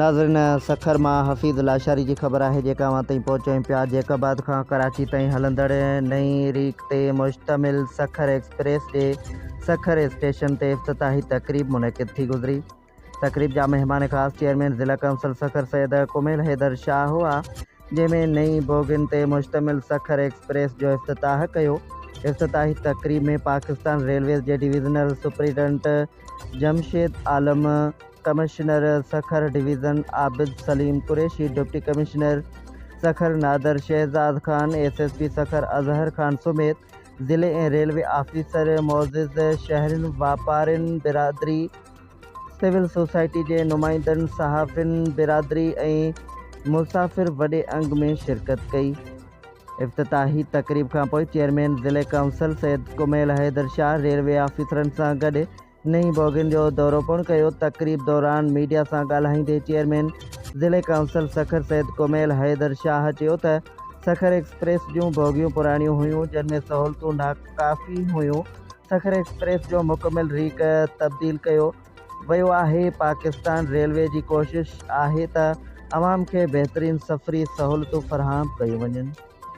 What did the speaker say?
ناظرين سکر مان حفيظ لاشاري جي خبر آهي جيڪا اوهان تائين پهچايون پيا جيڪب آباد کان ڪراچي تائين هلندڙ نئين ريڪ تي مشتمل سکر ايڪسپريس جي سکر اسٽيشن تي افتتاحي تقريب منعقد ٿي گذري تقريب جا مهمان خاص چيئرمين ضلع ڪائونسل سکر سيد ڪميل حيدر شاهه هئا جنهن ۾ نئين بوگين تي مشتمل سکر ايڪسپريس جو افتتاح ڪيو افتتاحي تقريب ۾ پاڪستان ريلويز جي divisional superintendent Jamshed Alam commissioner Sukkur division Abid Saleem Qureshi, deputy commissioner Sukkur Nadir Shahzad Khan, S S P Sukkur Azhar Khan سميت ضلعي ۽ ريلوي آفيسر، معزز شهرين، واپارين برادري، سول سوسائٽي جي نمائندن، صحافين برادري ۽ مسافر وڏي انگ ۾ شرڪت ڪئي. افتتاحي تقريب کانپوء چيئرمين ضلعي ڪائونسل سيد ڪميل حيدر شاهه ريلوي آفيسرن سان گڏ نئين بوگين جو دورو پڻ ڪيو. تقريب دوران ميڊيا سان ڳالهائيندي چيئرمين ضلعي ڪائونسل سکر سيد ڪميل حيدر شاهه چيو ته سکر ايڪسپريس جون بوگيون پراڻيون هيون جن ۾ سهولتون ناڪافي هيون، سکر ايڪسپريس جو مڪمل ريڪ تبديل ڪيو ويو آهي، پاڪستان ريلوي جي ڪوشش آهي ته عوام کي بهترين سفري سهولتون فراهم ڪيون وڃن.